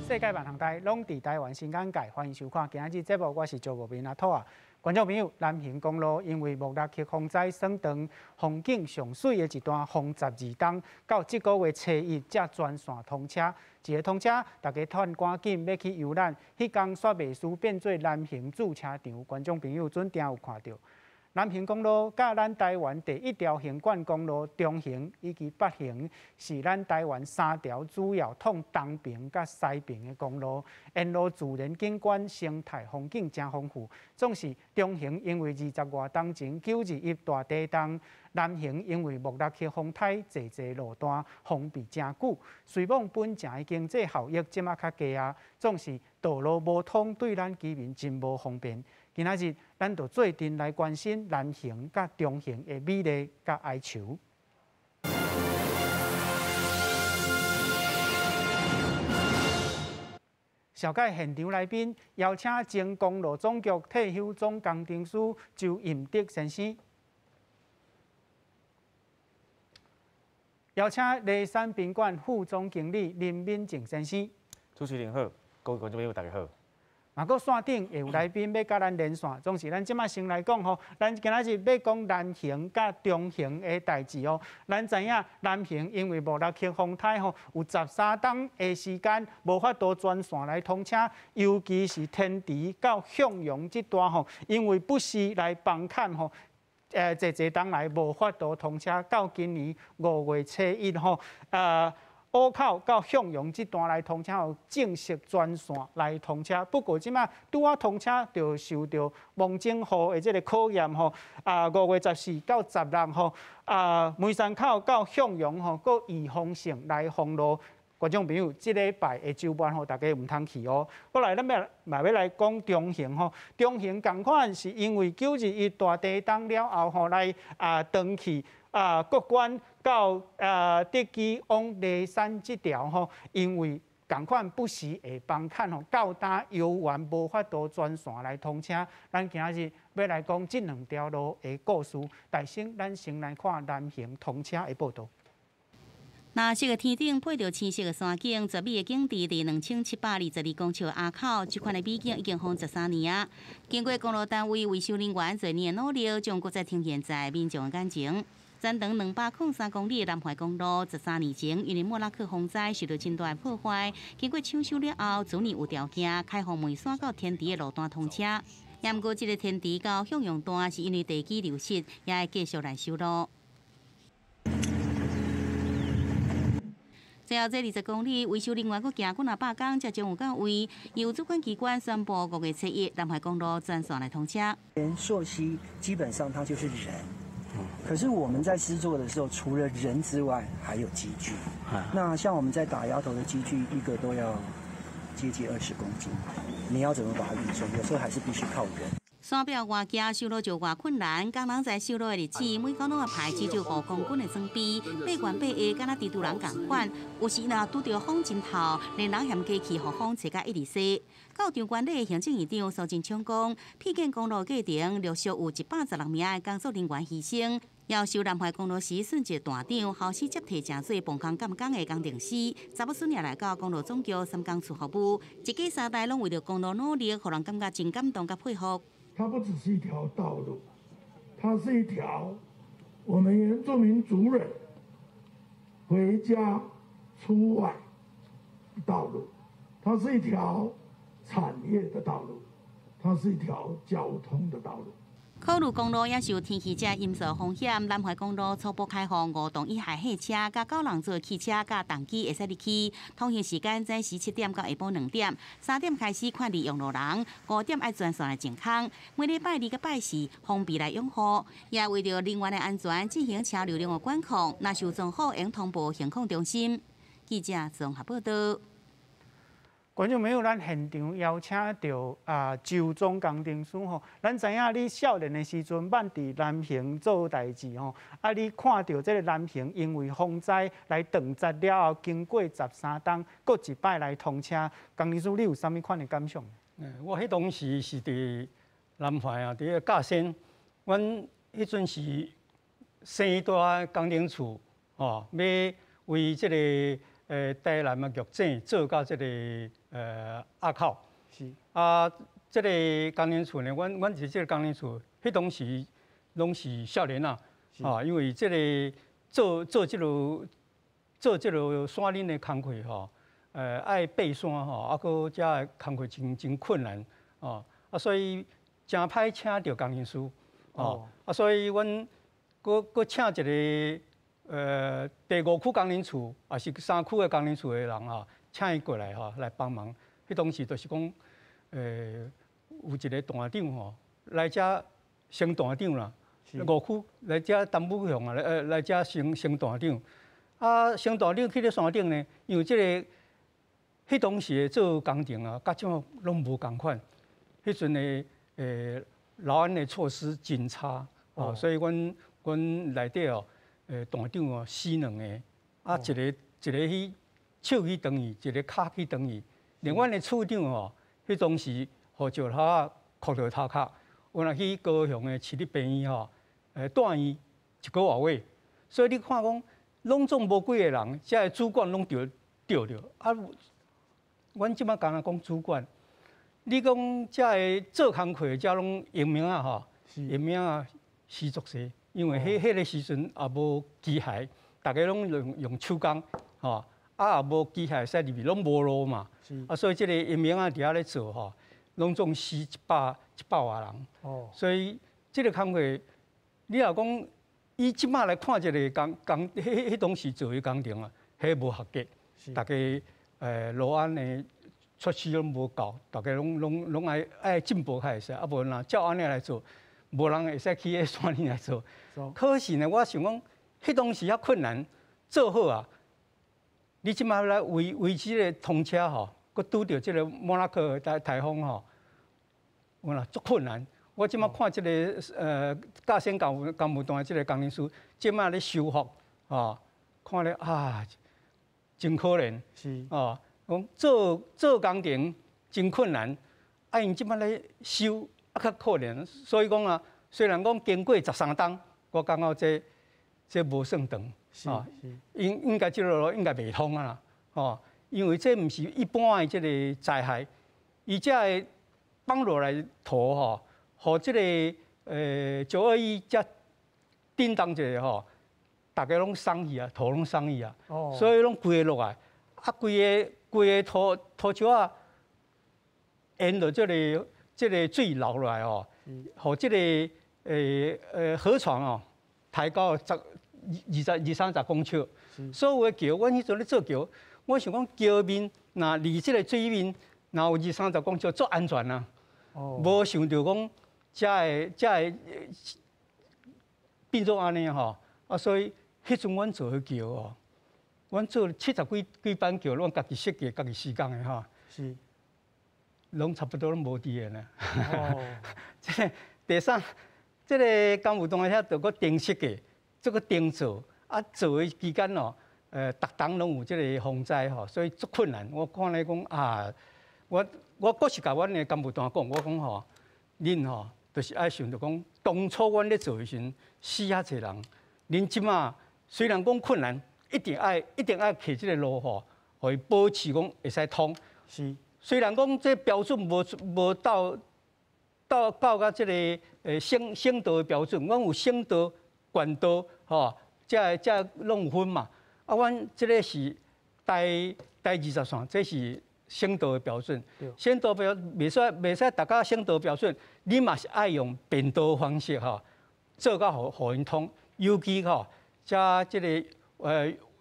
世界萬項台攏佇台灣新眼界，歡迎收看今仔日節目，我是趙無明阿兔仔。觀眾朋友，南橫公路因為莫拉克風災損斷，風景上媠的一段，封12冬，到這个月初一才全線通車。一个通車，大家趁趕緊欲去遊覽，彼工煞袂輸變做南橫駐車場。觀眾朋友準定有看著。南橫公路佮咱台灣第一條橫貫公路中橫以及北橫，是咱台灣三條主要通東爿佮西爿的公路。沿路自然景觀、生態風景誠豐富。總是中橫因為20外冬前9·21大地動，南橫因為莫拉克風颱濟濟路段封閉誠久，雖罔本錢的經濟效益這馬較低啊，總是道路無通對咱居民真無方便。今仔日，咱就做陣來關心南橫佮中橫的美麗佮哀愁。紹介現場來賓，邀請前公路總局退休總工程師周蔭德先生，邀請梨山賓館副總經理林敏靜先生。主持人好，各位觀眾朋友大家好。嘛，閣線頂會有來賓欲佮咱連線，總是咱這馬先來講吼，咱今仔日欲講南橫佮中橫的代誌哦。咱知影南橫因為莫拉克風颱吼，有13冬的時間無法度全線來通車，尤其是天池到向陽這段吼，因為不時來崩崁吼，濟濟冬來無法度通車，到今年5月初一吼，乌口到向陽這段來通車後，正式全線來通車。不過這馬拄仔通車就受著蒙整雨的這个考驗吼。5月14到16吼，梅山口到向陽吼，閣預防性來封路。觀眾朋友，這禮拜的週末吼，大家毋通去哦。過來，咱欲嘛欲來講中橫吼，中橫仝款是因為9·21大地動了後吼，來斷去國關到德基往梨山這條吼，因為仝款不時會崩崁吼，到今猶原無法度全線來通車。咱今仔日欲來講這兩條路的故事，但先咱先來看南橫通車的報導。藍色的天頂配著青色的山景，絕美的景致佇2722公尺的埡口，這款的美景已經封13年啊。經過公路單位維修人員濟年的努力，將閣再呈現在民眾的眼前。全長203公里的南橫公路，13年前因為莫拉克風災受到真大的破壞，經過搶修了後，終於有條件開放梅山到天池的路段通車。也毋過，這个天池到向陽段是因為地基流失，也會繼續來修路。最後，這20公里維修人員閣行幾若百工，才終有到位。由主管機關宣布5月初一，南橫公路全線來通車。溯溪基本上它就是人，可是我們在施作的時候，除了人之外，還有機具。那像我們在打鴨頭的機具，一個都要接近20公斤，你要怎麼把它運送？有時候還是必須靠人。山壁外行修路就偌困難，工人在修路的日子，每工攏愛排至少5公斤的裝備，爬懸爬下，敢若蜘蛛人仝款。有時若拄著風真透，連人嫌機器予風吹甲一直踅。到場觀禮的行政院長蘇貞昌講，闢建公路過程陸續有116名的工作人員犧牲。要修南橫公路時，殉職段長，後續接替成做磅空監工的工程師，查某孫也來到公路總局三工處服務，一家三代攏為著公路努力，予人感覺真感動佮佩服。它不只是一條道路，它是一條我們原住民族人回家出外的道路，它是一條產業的道路，它是一條交通的道路。考慮公路也受天氣這因素風險，南橫公路初步開放5棟以下貨車、佮九人座汽車、佮重機會使入去。通行時間早時7點到下晡2點，3點開始勸離用路人，5點愛全線來淨空。每禮拜二佮拜四封閉來養護，也為著人員的安全進行車流量的管控。若受狀況，應通報行控中心。記者綜合報導。觀眾朋友，咱現場邀請著周總工程師吼，咱知影你少年的時陣捌佇南橫做代誌吼，你看著這个南橫因為風災來斷絕了後，經過13冬，閣一擺來通車，工程師你有啥物款的感想？我彼當時是佇南橫啊，佇个架線，阮彼陣是生大工程處吼，欲為這个台南的玉井做到這个。鴨口。是。啊，這个工程處呢，阮佇這个工程處，彼當時攏是少年仔，啊，因為這个做這个山嶺的工課吼，愛爬山吼，啊，閣遮的工課真真困難，哦，啊，所以誠歹請著工程師，哦，啊，所以阮閣請一个第五區工程處，也是三區的工程處的人吼，請伊過來吼來幫忙。彼當時就是講，有一个團長吼來遮升團長啦，五區來遮擔武鄉啊，來遮升團長。啊，升團長去咧山頂呢，因為這个彼當時的做工程啊，佮這馬攏無仝款。彼陣的勞安的措施真差，哦，所以阮內底哦，團長哦死兩个，啊，一个一个去手去斷去，一个跤去斷去。連阮的處長哦，彼當時予石頭仔箍著頭殼，有若去高雄的市立病院吼，住院一个外月。所以你看講，攏總無幾个人，遮的主管攏著著。啊，阮這馬敢若講主管，你講遮的做工課的遮攏傭兵仔吼，傭兵仔死足濟，因為彼个時陣也無機械，逐家攏用手工，吼，啊也無機械會使入去，攏無路嘛，啊所以這个傭兵仔佇遐咧做吼，攏總死一百外人。所以這个工課，你若講以這馬來看這个工工，彼當時做的工程啊，彼無合格，逐家勞安的措施攏無夠，逐家攏愛進步較會使，啊無若照按呢來做，無人會使去彼山裡來做。可是呢，我想講，彼當時遐困難，做好啊，你這馬來維這个通車吼，閣拄著這个莫拉克颱風吼，有啦，足困難。我這馬看這个甲仙工務段這个工程師，這馬咧修復，吼，看咧啊，真可憐。哦，講做工程真困難，啊，𪜶這馬咧修啊較可憐，所以講啊，雖然講經過13冬，我感覺這無算長，哦，應該這个路應該袂通啊啦，吼，因為這毋是一般的這个災害，伊這个放落來土吼，予這个921遮震動一下吼，逐家攏鬆去啊，土攏鬆去啊，所以攏規个落來，啊，規个土石仔沿著這个水流落來吼，予這个河床哦抬高十二十二三十公尺。所有的橋，阮彼陣咧做橋，我想講橋面若離這个水面若有二三十公尺，足安全啊。無想著講遮會遮會變做按呢吼，啊，所以彼陣阮做彼橋哦，阮做七十幾板橋，阮家己設計、家己施工的吼，攏差不多攏無佇的呢。這个第三，這个工務段遐著閣重設計，這個重做，啊做的期間哦，逐冬攏有這个風災吼，所以足困難。我看咧講啊，我閣是共阮的工務段講，我講吼，恁吼，就是愛想著講，當初阮咧做的時陣死遐濟人，恁這馬雖然講困難，一定愛揢這个路吼，予伊保持講會使通。雖然講這標準無到這个省道的標準，阮有省道、縣道吼，這攏有分嘛。啊，阮這个是台20線，這是省道的標準。省道標袂使達到省道標準，你嘛是愛用便道方式吼，做到予𪜶通，尤其吼，遮這个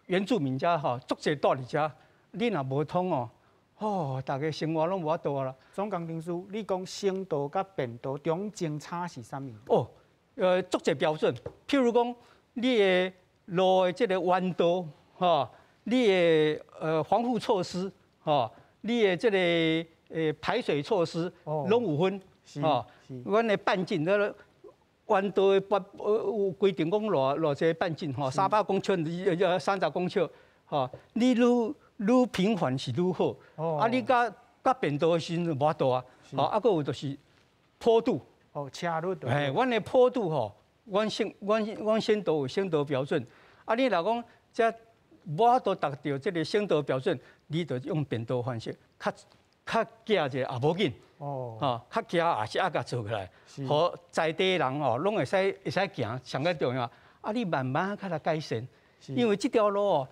原住民遮吼，足濟住佇遮，你若無通哦，哦，逐家生活攏無法度啦。總工程師，你講省道佮便道中間差是啥物？哦，足濟標準，譬如講，你的路的這个彎道，吼，你的防護措施，吼，你的這个排水措施，攏有分，吼。阮的半徑，那个彎道的有規定講偌濟半徑，吼，300公尺，30公尺，吼，你愈平緩是愈好，啊，你佮便道的時陣無法度啊，吼，啊，閣有就是坡度，哦，斜率，嘿，阮的坡度吼，阮省道有省道標準，啊，你若講這無法度達著這个省道標準，你就用便道方式，較較行一下也無緊，哦，較行也是愛共做起來，予在地人哦攏會使行，上較重要。啊，你慢慢較來改善，因為這條路哦，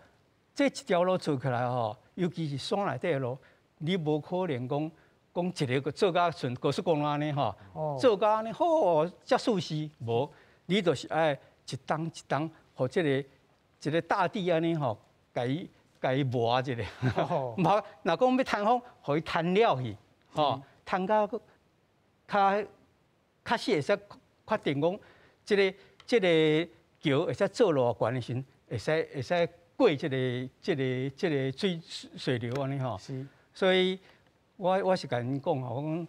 這一條路做起來吼，尤其是山內底的路，你無可能講講一个做甲順高速公路按呢吼，做甲按呢好遮舒適無，你就是愛一冬一冬，予這個一个大地按呢吼，共伊磨一下，無若講欲攤風，予伊攤了去，吼，攤到較確實會使確定講，這個橋會使做偌懸的時陣，會使過這個水流按呢吼。所以我是共𪜶講吼，我講，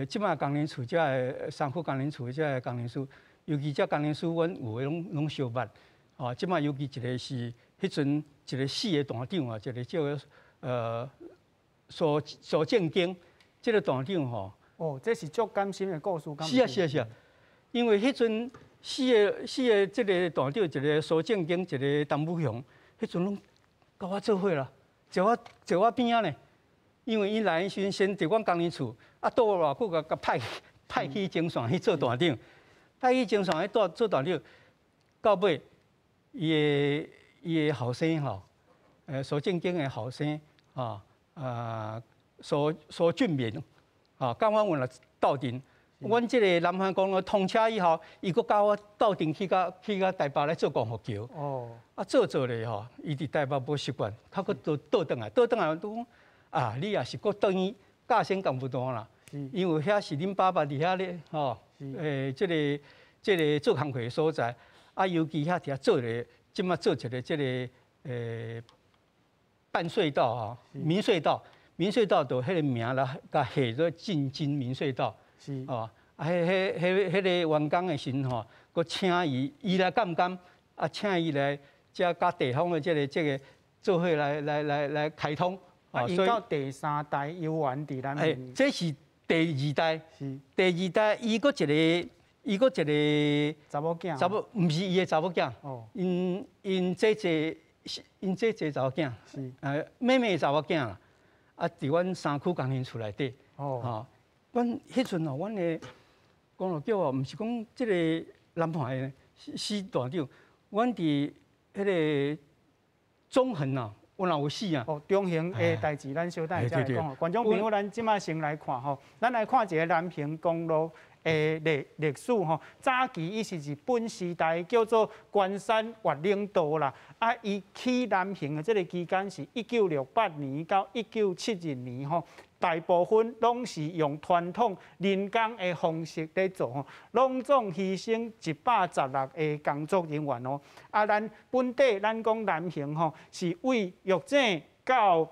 這擺工程處遮的三區工程處遮的工程師，尤其這工程師，阮有的攏相捌，吼，這擺尤其一個是彼陣一個死的大長啊，一個叫蘇正經，這個大長吼。哦，這是足感心的故事。是啊是啊是啊，因為彼陣死的這个大長，一个蘇正經，一个陳武雄，彼陣攏佮我做伙啦，坐我邊仔呢。因為𪜶來的時陣，先佇阮工程處，啊，蹛偌久，共派去前線去做大長，派去前線去做大長，到尾伊的後生吼，蘇正經的後生吼，啊，蘇俊明，吼，佮阮有來鬥陣。阮這个南橫公路通車以後，伊閣佮我鬥陣去到台北來做光復橋。哦。啊，做做咧吼，伊佇台北無習慣，較閣倒轉來，倒轉來都講啊，你也是閣轉去甲先共不斷啦。因為遐是恁爸爸佇遐咧，吼，這个做工課的所在，啊，尤其遐佇遐做咧，這擺做一个這个半隧道吼，明隧道，明隧道就彼个名啦，共下做進京明隧道。哦，啊，彼个完工的時陣吼，閣請伊，伊來監工，啊，請伊來遮佮地方的這個做伙來開通。啊，𪜶到第三代猶原佇咱。欸，這是第二代。第二代，伊閣一个，伊閣一个。查某囝。查某，毋是伊的查某囝。哦。𪜶姐姐查某囝。妹妹查某囝啦。啊，佇阮三區工程處內底。哦。吼。阮彼陣哦，阮的公路局哦，毋是講這个南橫的死大長，阮佇彼个中橫啊，有哪有死啊？哦，中橫的代誌，咱小等下再來講。觀眾朋友，咱這擺先來看吼，咱來看一个南橫公路的歷史吼。早期伊是日本時代叫做關山越嶺道啦。啊，伊起南橫的這个期間是1968年到1972年吼。大部分攏是用傳統人工的方式咧做吼，攏總犧牲116个工作人員哦。啊，咱本地咱講南橫吼，是為玉井到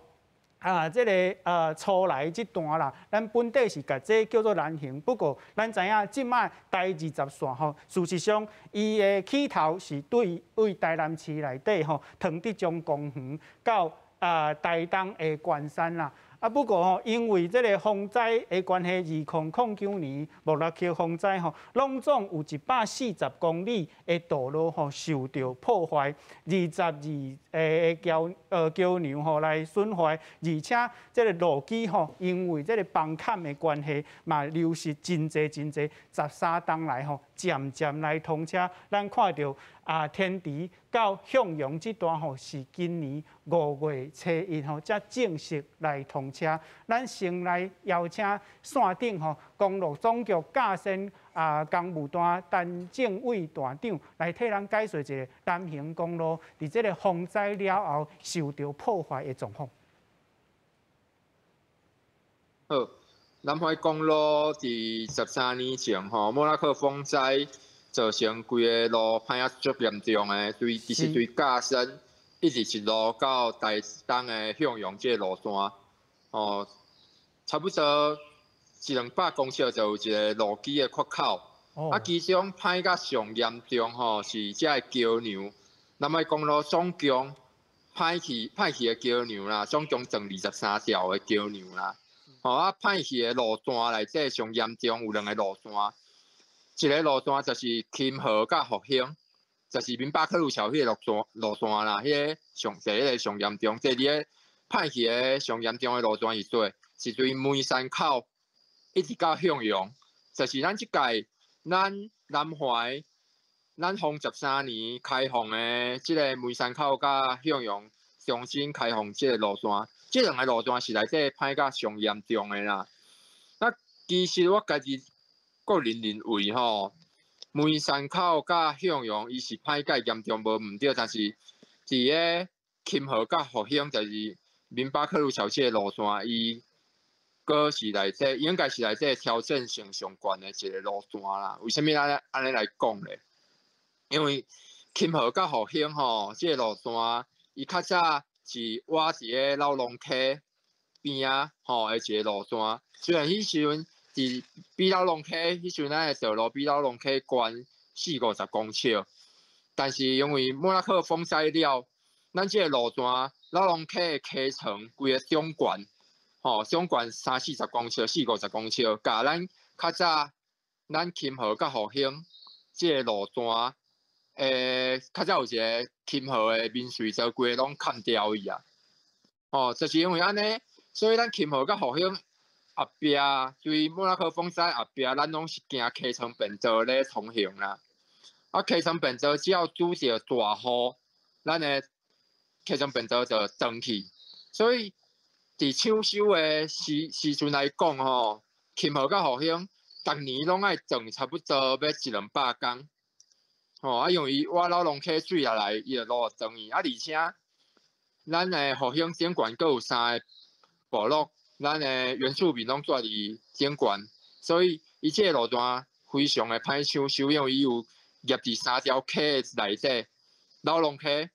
啊這个初來這段啦，咱本地是共這叫做南橫。不過咱知影這擺台20線吼，事實上伊的起頭是對位台南市內底吼，唐德宗公園到啊台東的關山啦。啊，不過吼，因為這个風災的關係，2009年莫拉克風災吼，攏總有140公里的道路吼受著破壞，22个橋梁吼來損壞，而且這个路基吼，因為這个崩崁的關係，嘛流失真濟真濟。13冬來吼，漸漸來通車，咱看著啊，天池到向陽這段吼，是今年5月初1吼，才正式來通車。咱先來邀請線頂吼，公路總局架線啊工務段陳政偉大長來替咱解說一下南橫公路佇這个風災了後受著破壞的狀況。好，南橫公路佇13年前吼，莫拉克風災造成規个路歹啊足嚴重的，對，其實對甲仙一直一路到台東的向陽這个路段，吼，差不多一兩百公尺就有一个路基的缺口。啊，其中歹甲上嚴重吼是這个橋梁，南橫公路總共歹去的橋梁啦，總共斷23條的橋梁啦。吼啊，歹去的路段內底上嚴重有兩个路段，一个路段就是金河佮復興，就是明巴克路橋彼个路段啦，彼个上第一个上嚴重，第二个歹去的上嚴重的路段是佗。是對梅山口一直到向陽，就是咱這屆咱南懷咱風13年開放的這个梅山口佮向陽重新開放這个路段，這兩个路段是內底歹甲上嚴重的啦。那其實我家己個人認為吼，梅山口佮向陽伊是歹甲嚴重無毋對，但是佇个金河佮復興就是民巴克路橋這个路段，伊閣是內底應該是內底挑戰性上懸的一个路段啦。為啥物按呢按呢來講咧？因為金河佮復興吼，這个路段伊較早是挖佇个老龍溪邊仔吼的一个路段，雖然彼時陣佇比老龍溪，彼時陣咱的道路比老龍溪懸四五十公尺，但是因為莫拉克風災了，咱這個路段老龍溪的溪床規个中懸，吼中懸三四十公尺、四五十公尺，共咱較早咱金河佮復興這個路段，較早有一个金河的面水槽，規个攏崁掉去啊！吼，就是因為按呢，所以咱金河佮復興後壁，對莫拉克風災後壁，咱攏是行溪床便道咧通行啦。啊，溪床便道只要拄著大雨，咱的溪床便道就斷去。所以佇搶修的時時陣來講吼，金河佮復興，逐年攏愛斷差不多欲一兩百工。吼，啊，因為伊挖老龍溪水入來，伊就路斷去。啊，而且咱的復興頂懸閣有三个部落，咱的原住民攏住佇頂懸，所以伊這个路段非常的歹搶修，因為伊有夾佇三條溪內底，老龍溪，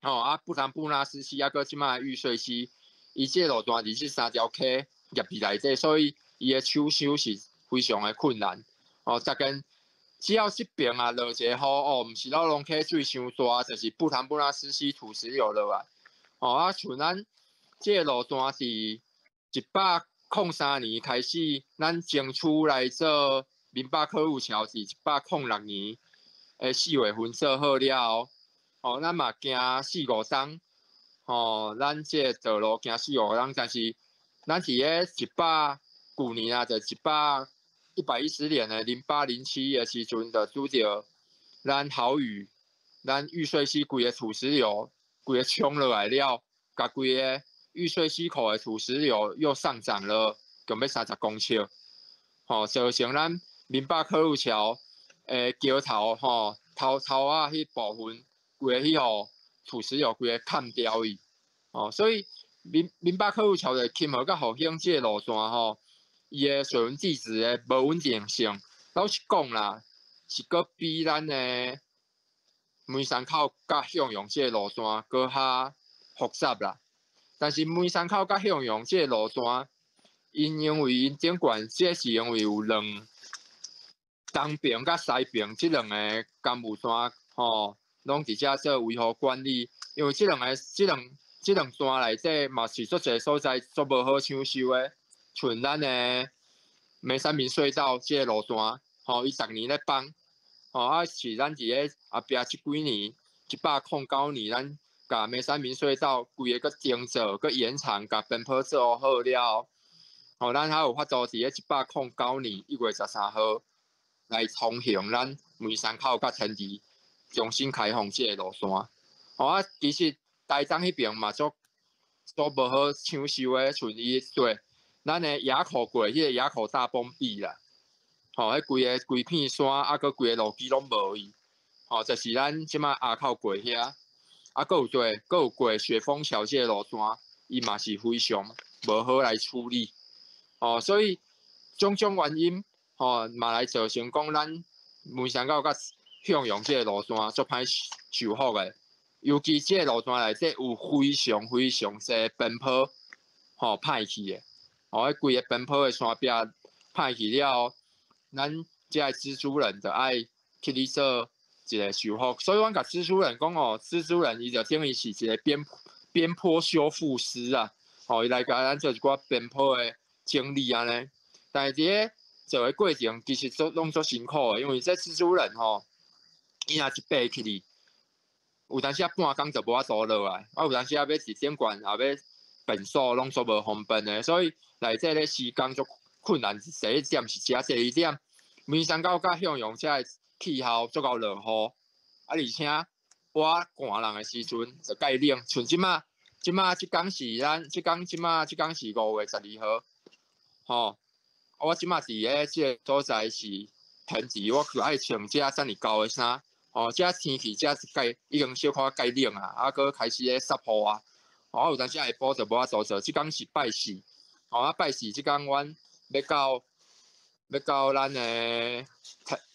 吼啊，布蘭布納斯溪，啊，閣這擺玉穗溪，伊這个路段佇這三條溪夾佇內底，所以伊的搶修是非常的困難。哦，逐間只要這爿啊落一個雨，哦，毋是老龍溪水傷大，就是布蘭布納斯溪土石流落來。哦，啊，像咱這个路段是103年開始，咱爭取來做民巴客運橋，是106年的4月份做好了後，哦，咱嘛行四五冬，吼，咱這個道路行四五冬，但是咱佇咧一百舊年啊，就110年的08、07的時陣，就拄著咱豪雨，咱玉穗溪規个土石流規个沖落來了，共規个玉穗溪口的土石流又上漲了，共欲30公尺，吼，造成咱民巴客運橋的橋頭吼頭頭仔彼部分規个彼號土石流規个崁掉去，哦，所以民民巴客運橋的金河佮復興這個路段吼，伊的水文地質的無穩定性，老實講啦，是閣比咱的梅山口佮向陽這個路段閣較複雜啦。但是梅山口佮向陽這個路段，𪜶因為𪜶頂懸，這是因為有兩東爿佮西爿這兩个工務段吼，攏佇遮做維護管理。因為這兩个、這兩、這兩段內底嘛是足濟所在足無好搶修的，像咱的梅山民隧道這个路段，吼，伊逐年咧崩，吼，啊是咱佇咧後壁這幾年，109年，咱共梅山民隧道規个閣重做、閣延長、共邊坡做好了後，吼，咱才有法度佇咧109年1月13號來通行咱梅山口佮天池重新開放這个路線。吼啊，其實台東彼爿嘛足足無好搶修的，像伊對咱的埡口過彼个埡口大崩壁啦，吼，彼規个規片山啊，閣規个路基攏無去，吼，就是咱這擺埡口過遐，啊，閣有對，閣有過雪峰橋這个路段，伊嘛是非常無好來處理，吼，所以種種原因，吼，嘛來造成講咱梅山口佮向陽這个路段足歹修復的，尤其這个路段內底有非常非常濟邊坡，吼，歹去的，吼，彼規个邊坡的山壁歹去了後，咱這个蜘蛛人就愛去咧做一個修復，所以阮共蜘蛛人講哦，蜘蛛人伊就等於是一個邊邊坡修復師啊，吼，伊來共咱做一寡邊坡的整理按呢。但是佇咧做的過程其實足攏足辛苦的，因為這蜘蛛人吼，伊若一爬起去，有當時啊半工就無法度落來，啊有當時啊欲佇頂懸也欲便所攏足無方便的，所以內底咧施工足困難。第一點是這，第二點，梅山溝佮向陽遮的氣候足𠢕落雨，啊，而且我寒人的時陣就蓋冷，像這馬，這馬這工是咱，這工這馬這工是5月12號，吼，我這馬佇咧這个所在是盆地，我閣愛穿這遮爾厚的衫，吼，這天氣這蓋已經小可蓋冷啊，啊，閣開始咧捒雨啊，吼，有當時下晡就無法度做，這工是拜四，吼，啊拜四這工阮欲到咱的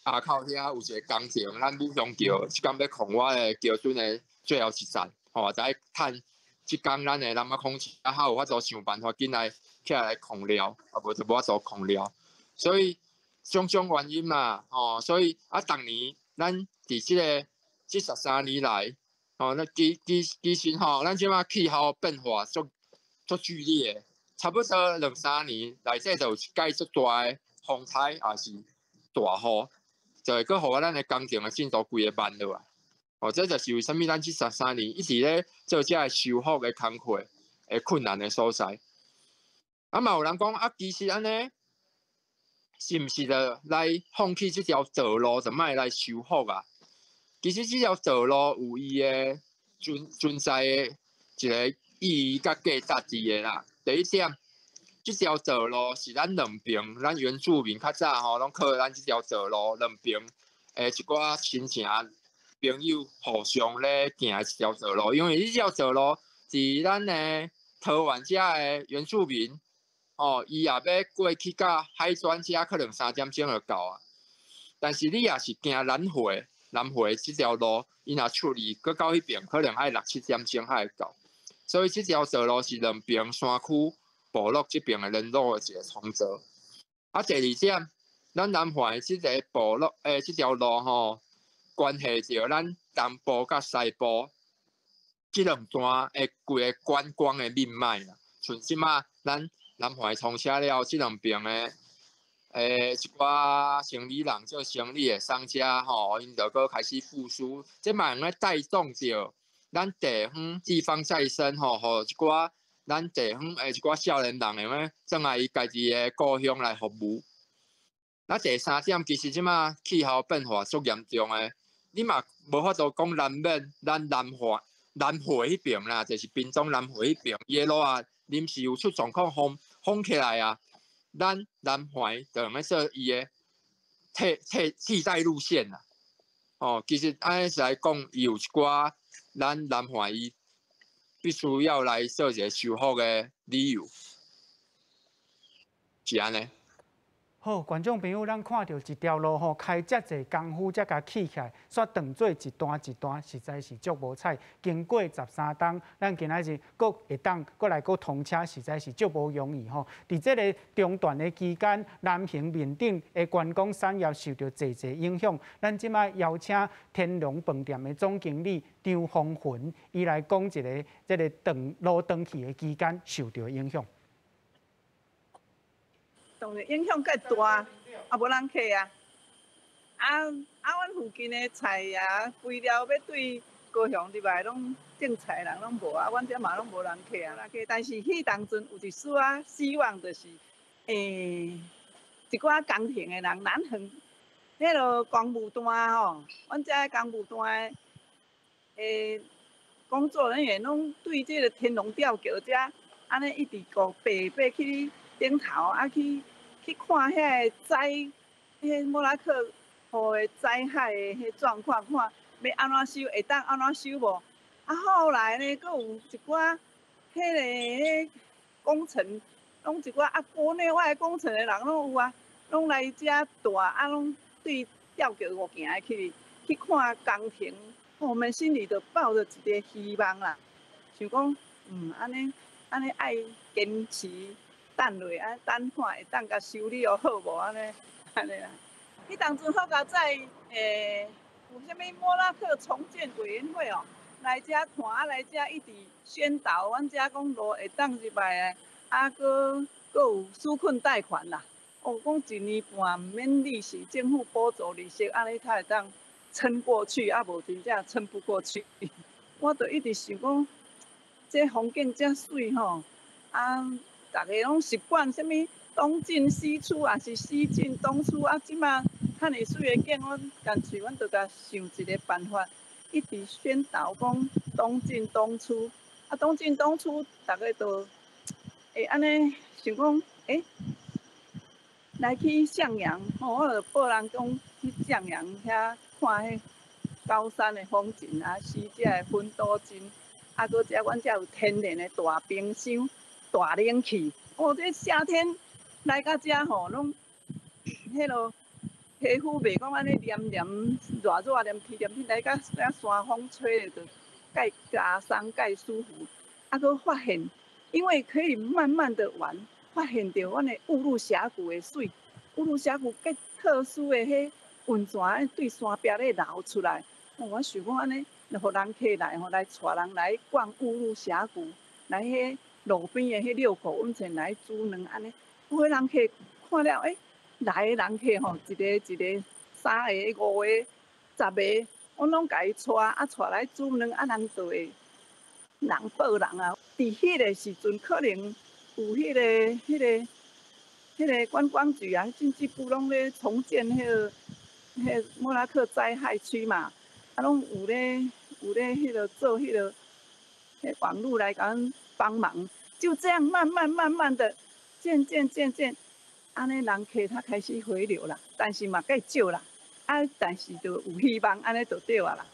阿口遐有一个工程，咱武雄橋，這工欲控我的橋墩的最後一站，吼，就愛趁這工咱的南仔空車較有法度想辦法緊來起來控料，啊無就無法度控料，所以種種原因嘛，吼，所以啊，逐年咱佇這个這13年來，吼，那其實吼，咱這馬氣候變化足足劇烈的，差不多兩三年內底就有一擺足大的風颱，抑是大雨，就會閣予咱的工程的進度規个慢落來。哦，這就是為啥物咱這十三年一直咧做這个修復的工課的困難的所在。啊，嘛有人講啊，其實按呢，是毋是就來放棄這條道路，就莫來修復啊？其實這條道路有伊的存在的一个意義佮價值佇的啦。第一點，這條道路是咱兩爿，咱原住民較早吼，攏靠咱這條道路兩爿的一寡親情朋友互相咧行的一條道路。因為這條道路佇咱的桃園遮的原住民，吼，伊也欲過去到海轉遮，可能3點鐘就到啊。但是你若是行南迴，南迴這條路，伊若出去，閣到彼爿，可能愛六七點鐘才會到。所以這條道路是兩爿山區部落這爿的聯絡的一個通道。啊，第二點，咱南環這个部落，這條路吼，關係著咱東部佮西部這兩段的規个觀光的命脈啦。像這馬咱南環通車了，這兩爿的一寡生理人做生理的商家吼，𪜶就閣開始復甦，這嘛會用帶動著咱地方地方再生吼，予一寡咱地方的一寡少年人會用轉來伊家己的故鄉來服務。那第三點，其實這馬氣候變化足嚴重的，你嘛無法度講難免咱南環南迴彼爿啦，就是屏東南迴彼爿，伊的路啊臨時有出狀況，封封起來啊，咱南環就用咧做伊的替代路線啦。哦，其實按呢是來講，伊有一寡咱南環伊必須要來做一个修復的理由，是按呢。好，觀眾朋友，咱看著一條路吼，開遮濟工夫才共起起來，煞當做一段一段，實在是足無彩。經過13冬，咱今仔日閣會當閣來閣通車，實在是足無容易吼。佇這个中斷的期間，南橫面頂的觀光產業受著濟濟影響。咱這擺邀請天龍飯店的總經理張豐雲，伊來講一个這个斷路斷去的期間受著影響。當然影響較大，啊無人客啊，啊啊，阮附近的菜啊，肥料欲對高雄入來，攏種菜人攏無啊，阮遮嘛攏無人客啊。但是彼當陣有一絲仔希望，就是，一寡工程的人，南橫彼落公務單吼，阮遮公務單的工作人員攏對這个天龍吊橋遮，按呢一直顧爬爬去頂頭啊去。去看遐个災，彼莫拉克雨的災害的彼狀況，看欲按怎修，會當按怎修無？啊，後來呢，閣有一寡彼个彼工程，攏一寡啊，國內外工程的人攏有啊，攏來遮蹛啊，攏對吊橋五行的去去看工程，我們心裡就抱著一个希望啦，想講，按呢按呢愛堅持。等落啊，等看會當共修理予好無按呢，按呢啦。彼當陣好佳哉，有啥物莫拉克重建委員會哦，來遮看啊，來遮一直宣導，阮遮講路會當入來的，啊，閣閣有紓困貸款啦。哦，講一年半毋免利息，政府補助利息，按呢才會當撐過去，啊無真正撐不過去。我就一直想講，這風景遮媠吼。啊，逐家攏習慣啥物東進西出，抑是西進東出啊。這馬較爾媠的景，阮乾脆阮就共想一个辦法，一直宣導講東進東出。啊，東進東出，逐家就會按呢想講，欸，來去向陽，吼，我就報人講去向陽遐看彼高山的風景啊，死者的芬多精，啊，閣遮阮遮有天然的大冰箱、大冷氣。哦，這夏天來到遮吼，攏彼落皮膚袂講按呢黏黏熱熱黏天黏天，來到遮山風吹咧，就蓋加鬆蓋舒服。啊，閣發現，因為可以慢慢的玩，發現著阮的霧鹿峽谷的媠，霧鹿峽谷較特殊的彼溫泉對山壁咧流出來。哦，我想講按呢，予人客來吼，來帶人來逛霧鹿峽谷，來彼路邊的彼六股溫泉來煮卵按呢，有彼人客看了，欸，來的人客吼，一个一个、三个、五个、十个，我攏共伊帶，啊帶來煮卵，啊人就會人報人啊。佇彼个時陣，可能有彼個觀光局啊，經濟部攏咧重建彼個莫拉克災害區嘛。啊，攏有咧，彼个做彼个網路來共阮幫忙，就這樣慢慢慢慢的，漸漸漸漸，按呢人客才開始回流啦，但是嘛較少啦，啊，但是就有希望，按呢就對啊啦。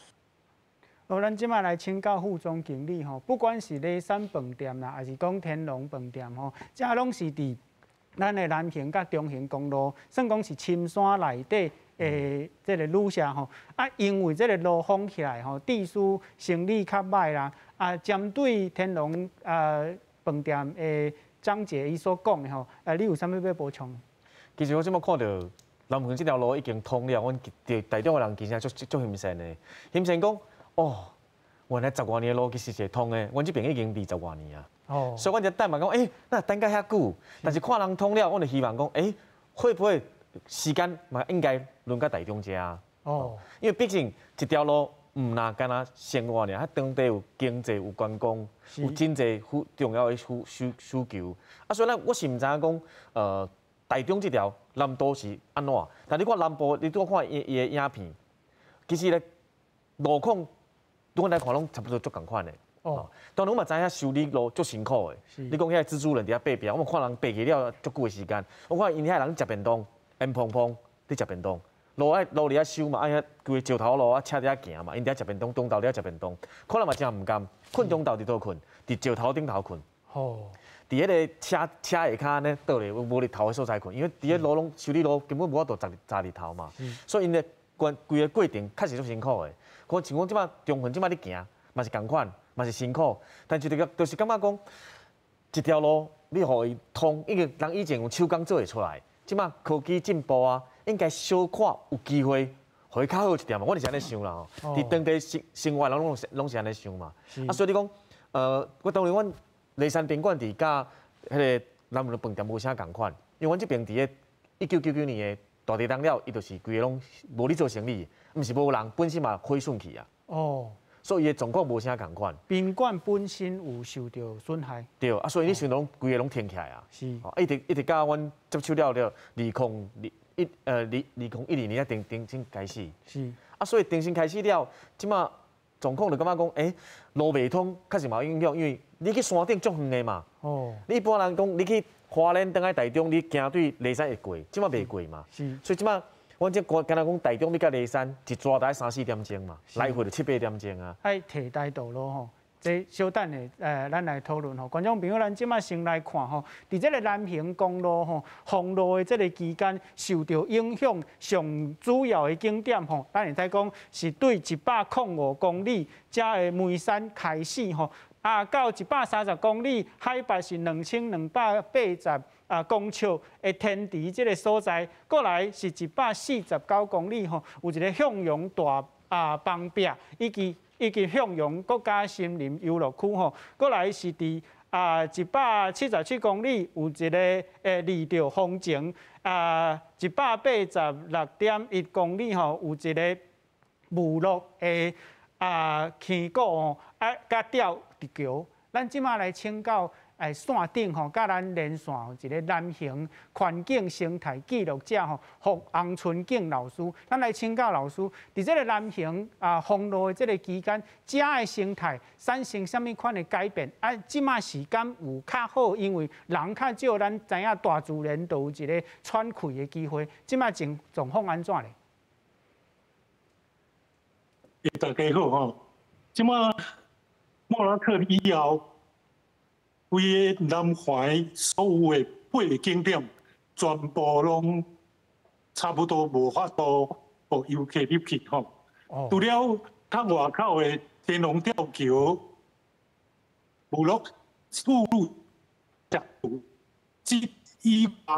哦，咱這馬來請教副總經理吼，不管是梨山飯店啦，抑是講天龍飯店吼，這攏是佇咱的南橫佮中橫公路，算講是深山內底的這个旅社吼，啊，因為這个路封起來吼，致使生意較䆀啦。啊，針對天龍飯店的張姐伊所講的吼，啊，你有啥物欲補充？其實我這馬看著南橫這條路已經通了，阮台中的人其實足足欣羨的，欣羨講哦，原來十外年的路其實是會通的，阮這爿已經20外年啊。哦。所以阮就等嘛講，欸，那等甲遐久，但是看人通了，阮就希望講，欸，會不會時間嘛應該輪到台中遮？哦。因為畢竟一條路毋若干焦生活爾，當地有經濟、有觀光、有真濟重要的需求。啊，所以咱我是毋知影講，台中這條南都是按怎？但你看南部，你拄看伊的影片，其實咧路況對阮來看攏差不多足仝款的。哦，當然我嘛知影修理路足辛苦的。你講遐蜘蛛人佇遐爬壁，我嘛看人爬去了足久的時間。我看𪜶遐人食便當，煙蓬蓬佇食便當，路愛路佇遐修嘛，啊遐規个石頭路啊，車佇遐行嘛，𪜶佇遐食便當，中晝佇遐食便當，可能嘛真毋甘，睏中晝佇佗睏？佇石頭頂頭睏。哦，佇彼个車下跤呢倒咧，無日頭的所在睏，因為佇咧路攏修理路根本無法度摘日頭嘛，所以𪜶的規個過程確實足辛苦的。我像講這馬中橫這馬咧行，嘛是仝款。嘛是辛苦，但是就是感覺講，一條路你予伊通，因為人以前用手工做會出來，這馬科技進步啊，應該小可有機會，予伊較好一點嘛。我就是按呢想啦吼，佇當地生活人攏是按呢想嘛。啊，所以你講，我當然阮梨山賓館佇佮彼个南橫飯店無啥仝款，因為阮這爿佇咧1999年的大地震了，伊就是規个攏無咧做生意，毋是無人，本身嘛毀損去啊。哦。所以伊的狀況無啥仝款。賓館本身有受著損害。對，啊，所以你想攏規个攏停起來啊。是。一直到阮接手了了，2012年才重新開始。是。啊，所以重新開始了，這馬狀況就感覺講，欸，路袂通，確實嘛有影響，因為你去山頂足遠的嘛。哦。你一般人講，你去花蓮轉來台中，你行對梨山會過，這馬袂過嘛。是。所以這馬。阮這敢若講台中欲到梨山，一逝大概三四點鐘嘛，來回就七八點鐘啊。愛替代道路吼，這小等下，咱來討論吼。觀眾朋友，咱這馬先來看吼，佇這个南橫公路吼封路的這个期間，受著影響上主要的景點吼，咱會使講是對105公里遮的梅山開始吼，啊到130公里，海拔是2280公尺的天池這个所在，過來是149公里吼，有一個向陽大崩壁，以及向陽國家森林遊樂區吼，過來是佇177公里有一个二道風情，186.1公里吼，有一个武樂的溪谷吼，啊，佮吊橋。咱這馬來請教。線頂吼，佮咱連線一個南橫環境生態記錄者吼，霍洪春景老師，咱來請教老師，佇這個南橫封路的這個期間，遮的生態產生啥物款的改變？啊，這馬時間有較好，因為人較少，咱知影大自然都有一個喘氣的機會。這馬情狀況按怎咧？大家好吼，這馬莫拉克以後，規个南橫所有的八个景點，全部攏差不多無法度予遊客入去吼。除了較外口的天龍吊橋、部落霧鹿峽谷之以外，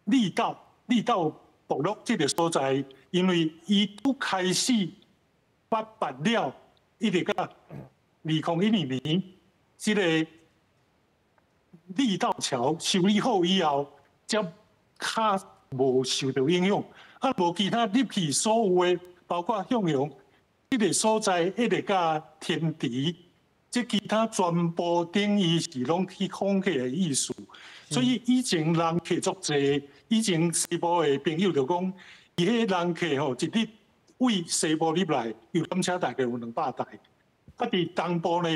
綠島部落這个所在，因為伊拄開始八八了，一直到2012年，這个綠島橋修理好以後，才較無受著影響。啊，無其他入去所有的，包括向陽這个所在，一直到天池，這其他全部等於是攏去空起的意思。所以以前人客足濟，以前西部的朋友就講，伊彼人客吼一日對西部入來，遊覽車大概有200台。啊，佇東部呢，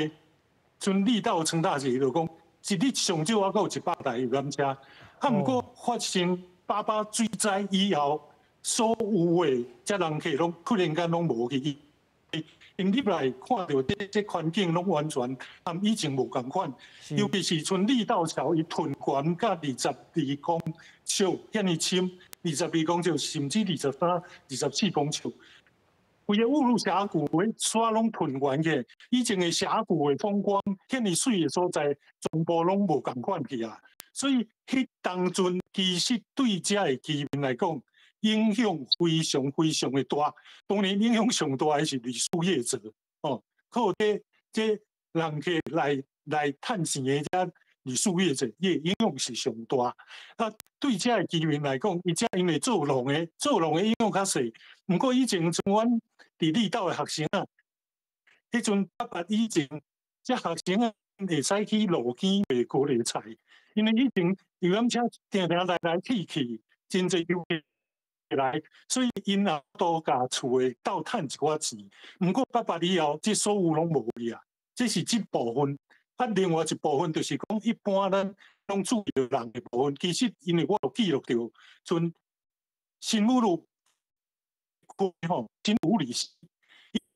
賰綠島莊大姐就講，一日上少猶閣有100台遊覽車。啊，毋過發生八八水災以後，所有的遮人客攏突然間攏無去。𪜶入來看著這環境攏完全和以前無仝款，尤其是賰綠島橋伊屯懸甲22公尺遐爾深，22公尺甚至23、24公尺。規個霧鹿峽谷的山攏屯懸起，以前的峽谷的風光，遐爾媠的所在，全部攏無仝款去啊！所以，彼當陣其實對遮的居民來講，影響非常非常的大。當然，影響上大的是旅宿業者哦，靠這人客來趁錢的遮旅宿業者，伊的影響是上大。啊，對遮的居民來講，伊遮因為做農的，做農的影響較細。毋過以前像阮佇綠島的學生啊，彼陣八八以前，遮學生啊會使去路邊賣高麗菜，因為以前遊覽車定定來來去去，真濟遊客來，所以𪜶也都共厝的鬥趁一寡錢。毋過八八以後，這所有攏無去啊，這是這部分。啊，另外一部分就是講，一般咱攏注意著人的部分，其實因為我有記錄著，賰新武路吼，新武里，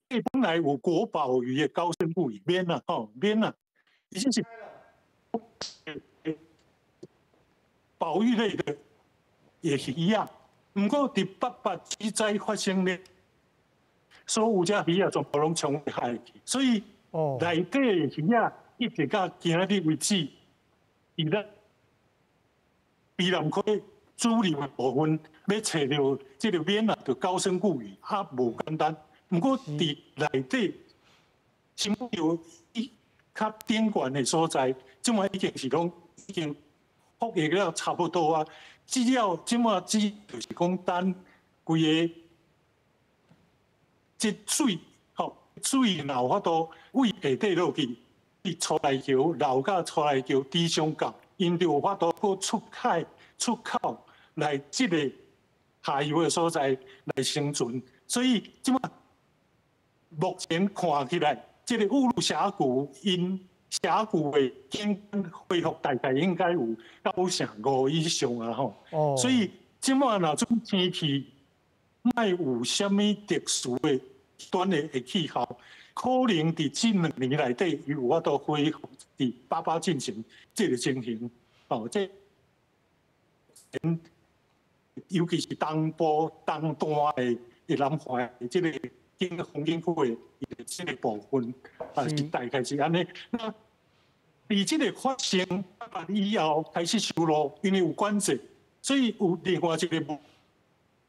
伊本來有國寶魚的高深固魚免啦，吼免啦，伊這是保育類的也是一樣。毋過佇八八之災發生咧，所有遮魚仔全部攏衝海去，所以內底的魚仔一直到今仔日為止，佇咱卑南溪主流的部分，欲揣著這個免啊，就高深固魚，啊無簡單。毋過佇內底，新武伊較頂懸的所在，這馬已經是攏已經復育了差不多啊。只要這馬只就是講等規个這水吼，水若有法度對下底落去，佇徂徠橋流到徂徠橋底上角，𪜶就有法度閣出海出口來這个下游的所在來生存。所以這馬目前看起來，這个霧鹿峽谷𪜶峽谷的景觀恢復大概應該有95%以上啊吼。所以這馬若陣天氣莫有啥物特殊的端的氣候，可能佇這兩年內底，伊有法度恢復佇八八進行這个情形。哦，這尤其是東部東段的南橫的這个景風景區的這个部分，啊是大概是按呢。那佇這个發生以後開始修路，因為有管制，所以有另外一个無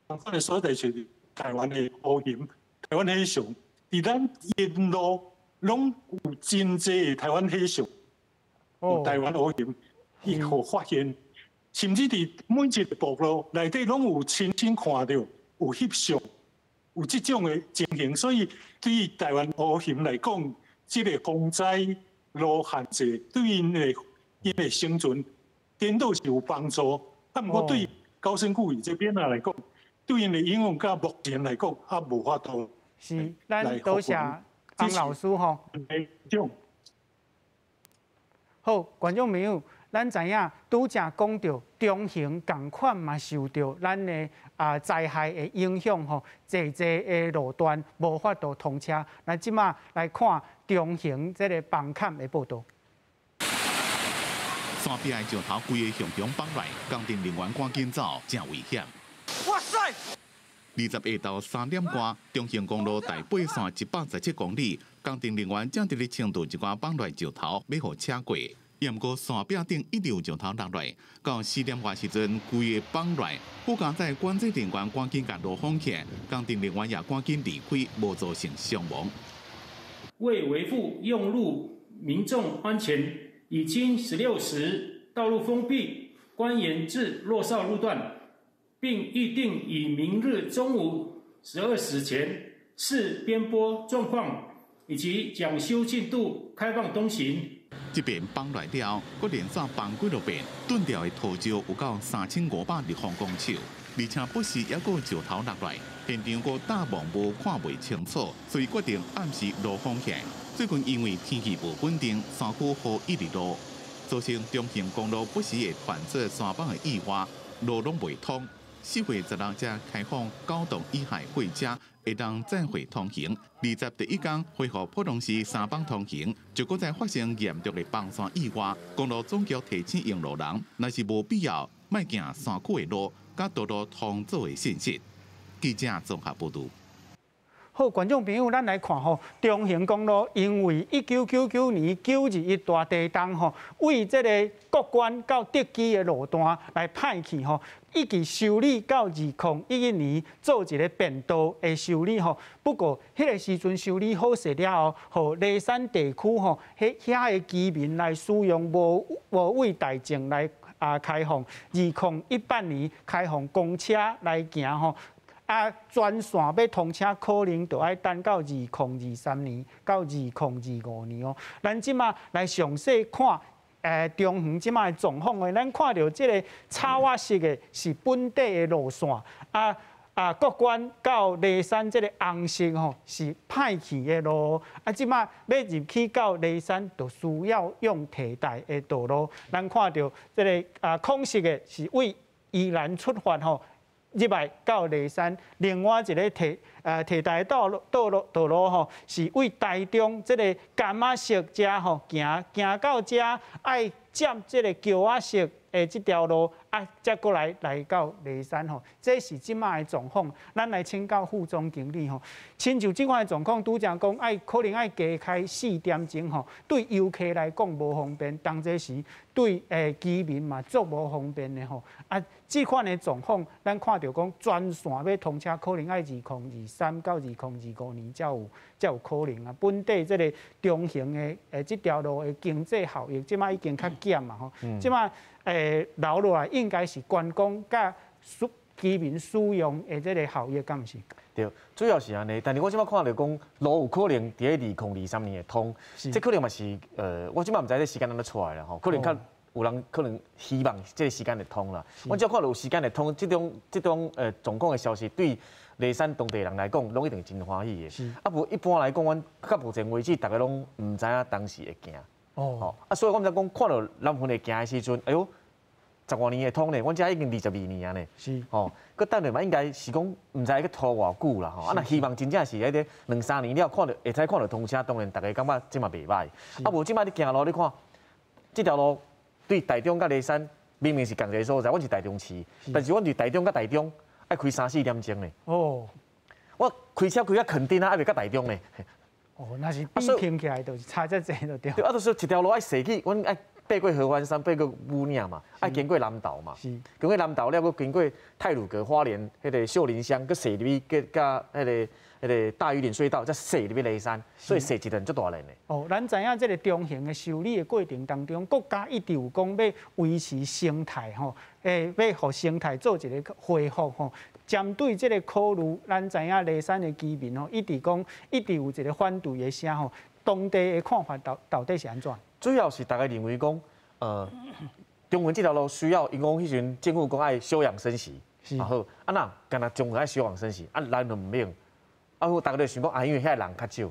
仝款的所在就是台灣的烏鰻、台灣黑熊。佇咱沿路攏有真濟的台灣黑熊、台灣烏鰻，伊予發現，甚至佇每一個部落內底攏有親身看著有翕相，有這種的情形。所以對於台灣烏鰻來講，這个風災路限制對𪜶的 𪜶的生存，顛倒是有幫助。啊，毋過對高山古魚這邊仔來講，對𪜶的影響，佮目前來講，猶無法度。是，咱多謝翁老師吼。好，觀眾朋友，咱知影拄才講著中橫仝款嘛，受著咱的災害的影響吼，濟濟的路段無法度通車。咱這馬來看中橫這个崩崁的報導。山壁的石頭規个雄雄崩來，工程人員趕緊走，誠危險。哇塞！20下晝3點外，中橫公路台八線117公里，工程人員正佇咧清除一寡崩來石頭，欲予車過。毋過山壁頂一直有石頭落來，到4點外時陣，規个崩來，好佳哉管制人員趕緊共路封起來，工程人員也趕緊離開，無造成傷亡。為維護用路民眾安全，已經16時道路封閉，關員至洛少路段，並預定以明日中午12時前視邊坡狀況以及搶修進度開放通行。這邊崩來了，閣連續崩幾落遍，斷掉的土石有夠3500立方公尺，而且不時猶閣石頭落來，現場閣大霧無看袂清楚，所以決定暫時路封起來。最近因為天氣無穩定，山區雨一直落，造成中橫公路不時會傳出山崩的意外，路攏袂通。4月16才開放九棟以下貨車會當載貨通行。21天恢復普通時三班通行，就閣再發生嚴重的崩山意外。公路總局提醒用路人，若是無必要，莫行山區的路，佮道路通做的信息。記者綜合報導。好，觀眾朋友，咱來看吼，中橫公路因為1999年9·21大地動吼，為這个國關到竹崎的路段來歹去吼，一直修理到2011年做一个便道的修理吼。不過，彼个時陣修理好勢了後，予梨山地區吼，彼遐的居民來使用，無無對大眾來開放。2018年開放公車來行吼。全線欲通車可能就愛等到2023年到2025年哦。咱這馬來詳細看，中橫這馬的狀況的，咱看著這个草仔色的是本地的路線，國關到梨山這个紅色吼是歹去的路，這馬欲入去到梨山，就需要用替代的道路。咱看著這个空色的是對宜蘭出發吼，入來到梨山，另外一个替代道路道路道路吼，是對台中這个柑仔色遮吼行行到遮，愛接這个橋仔色的這條路，才閣來來到梨山吼。這是這馬的狀況。咱來請教副總經理吼，親像這款的狀況，拄才講愛可能愛加開4點鐘吼，對遊客來講無方便，當這時對居民嘛足無方便的吼。這款的狀況，咱看著講全線欲通車，可能愛2023到2025年才有可能啊。本地這个中橫的這條路的經濟效益，這馬已經較減嘛吼。這馬留落來應該是觀光佮居民使用的這个效益，敢毋是？對，主要是按呢。但是我這馬看著講路有可能佇咧2023年會通，這可能嘛是我這馬毋知這時間按怎出來啦吼，可能較有人可能希望這个時間會通啦。我只要看著有時間會通，這種狀況的消息對梨山當地人來講，攏一定真歡喜的。無一般來講，阮到目前為止，逐家攏毋知影當時會行。所以我毋知講看著南橫會行的時陣，哎喲，十外年會通咧，阮遮已經22年啊呢。吼，閣等下嘛，應該是講毋知欲拖偌久啦吼。若希望真正是彼个兩三年了，看著會使看著通車，當然逐家感覺這嘛袂䆀。無這擺你行路，你看這條路對台中佮梨山明明是仝一个所在，阮是台中市，但是阮佇台中佮台中愛開三四點鐘呢。我開車開到墾丁啊，猶未到台中呢。哦，若是比拼起來，就是差遮濟就對。對，就是一條路愛踅去，阮愛爬過合歡山，爬過武嶺嘛，愛經過南投嘛，經過南投了，閣經過太魯閣花蓮彼个秀林鄉，閣踅入去，閣佮彼个大禹嶺隧道，才踅入去梨山，所以踅一段足大輪的。哦，咱知影這个中橫的修理的過程當中，國家一直有講欲維持生態吼，欲予生態做一个恢復吼。針對這个考慮，咱知影梨山的居民吼，一直講，一直有一个反對的聲吼。當地的看法到底是按怎？主要是逐家認為講，中横這條路需要，𪜶講彼時陣政府講愛休養生息，啊好，啊若干焦中橫愛休養生息，啊南橫毋免，啊好，逐家就想講啊，因為遐人較少，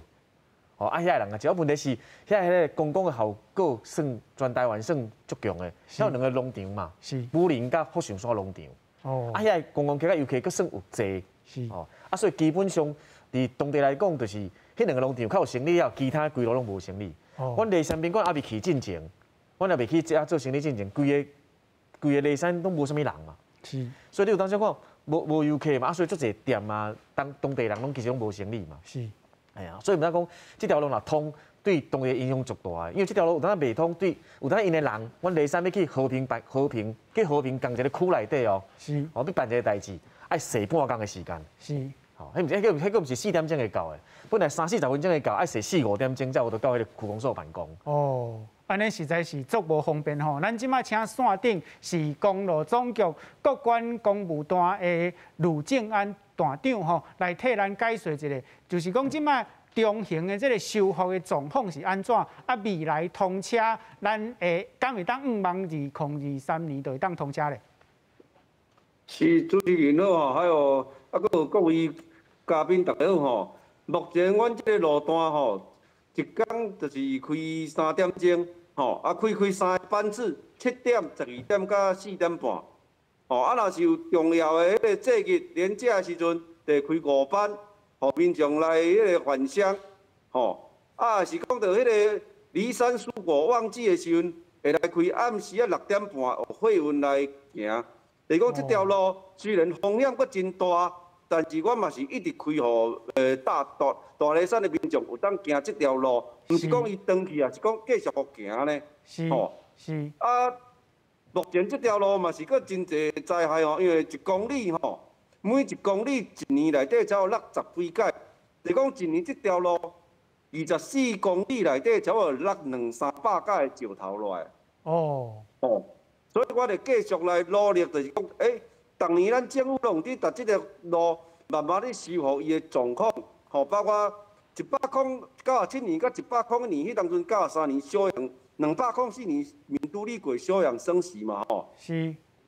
吼啊遐人較少，啊問題是遐彼个觀光的效果算全台灣算足強的，遐有兩個農場嘛，武陵佮福壽山農場，啊遐個觀光客佮遊客閣算有濟，吼啊所以基本上佇當地來講，就是彼兩個農場較有生意了，其他規路攏無生意。阮梨山賓館猶未去進前，阮猶未去遮做生意進前，規个規个梨山攏無啥物人嘛。所以你有當時看無遊客嘛，啊所以足濟店啊，當當地人攏其實攏無生意嘛。哎呀，所以毋知講這條路若通，對當地影響足大的，因為這條路有當袂通，對有當𪜶的人，阮梨山欲去和平辦和平去和平仝一個區內底哦，哦欲辦一个代誌，愛踅半工的時間。吼，彼毋是，彼個彼個毋是4點鐘會到的，本來三四十分鐘會到，愛踅四五點鐘才有得到彼个區公所辦公。哦，按呢實在是足無方便吼。咱這擺請線頂是公路總局國管公務段的呂正安段長吼，來替咱解說一下，就是講這擺中橫的這个修復的狀況是按怎？啊，未來通車，咱會敢會當向望2023年就會當通車咧？是，主持人好吼，還有啊，閣有各位嘉賓大家好吼。目前阮這个路段吼，一工就是開3點鐘，吼，啊開開三个班次，7點、12點佮4點半。吼，啊若是有重要的彼个節日連假的時陣，就會開五班，予民眾來彼個返鄉。吼，啊若是講著彼个梨山蔬果旺季的時陣，會來開暗時仔6點半，予貨運來行。就是講這條路雖然風險閣真大，但是阮嘛是一直開予大大大梨山的民眾有當行這條路，毋是講伊斷去啊，是講繼續予行呢。吼，是。啊，目前這條路嘛是閣真濟災害吼，因為一公里吼，每一公里一年內底才有落十幾擺，就是講一年這條路24公里內底才有落兩三百擺的石頭落來。哦。哦。所以我會繼續來努力，就是講，逐年咱政府攏佇逐這個路慢慢咧修復伊的狀況，吼，包括197年佮101年，彼當陣93年休養，204年民都魯過休養生息嘛，吼。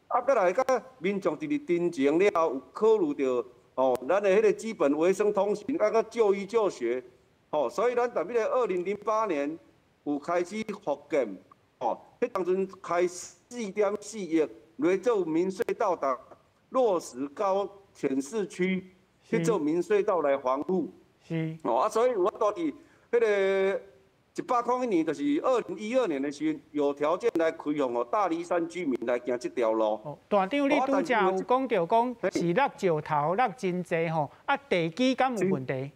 啊，閣來佮民眾佇佇陳情了後，有考慮著，吼，咱的彼個基本衛生通行，啊，閣就醫就學，吼，所以咱佇彼個2008年有開始復建，吼，彼當陣開4.4億來做民隧道的落實高淺市區去做民隧道來防護。哦啊，所以我都佇彼个101年，就是2012年的時陣，有條件來開放予大梨山居民來行這條路。哦，段長，你拄才有講著講是落石頭落真濟吼，啊地基敢有問題？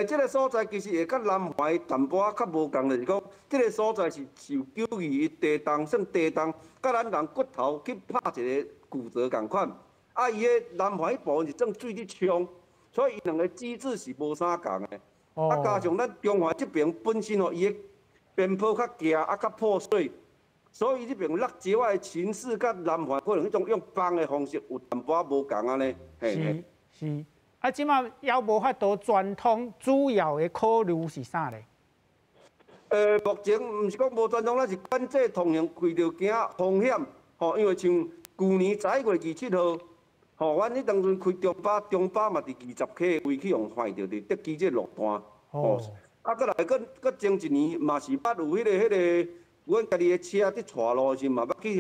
這个所在其實會佮南橫淡薄仔較無仝，就是講，這个所在是受九二一地動，算地動，佮咱人骨頭去拍一個骨折仝款。啊，伊个南橫彼部分是裝水佇沖，所以伊兩个機制是無啥仝的。啊，加上咱中橫這邊本身吼，伊个邊坡較崎，啊較破碎，所以這邊落石仔的情勢佮南橫可能彼種用崩的方式有淡薄仔無仝按呢。是是。啊，這馬猶無法度全通，主要的考慮是啥咧？目前毋是講無全通，咱是管制通行，開著驚風險，吼，因為像舊年11月27號，吼，阮彼當陣開中巴，中巴嘛佇20K的位去予橫著佇德基這個路段，吼，啊，閣來閣閣前一年嘛是捌有彼个，阮家己的車佇帶路的時陣嘛捌去予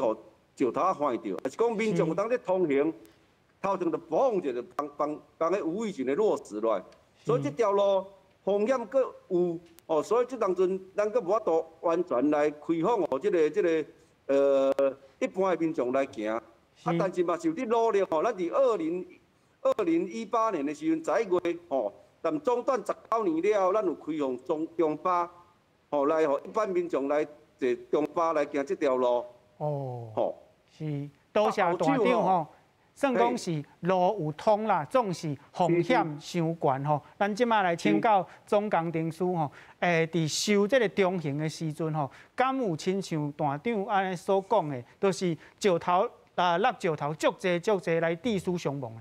石頭橫著，也是講民眾有當咧通行。頭前就嘣一下，幫幫幫彼無預警的落石落來，所以這條路風險閣有哦，所以這當陣咱閣無法度完全來開放予這個一般的民眾來行。啊，但是嘛是有佇努力吼，咱佇2018年的時陣，11月吼，但中斷19年了後，咱有開放中中巴，吼來予一般民眾來坐中巴來行這條路。哦。吼。是，多謝段長吼。算講是路有通啦，總是風險傷懸吼。咱這馬來請教總工程師吼，佇修這个中橫的時陣吼，敢有親像段長按呢所講的，就是石頭啊落石頭足濟足濟來致死傷亡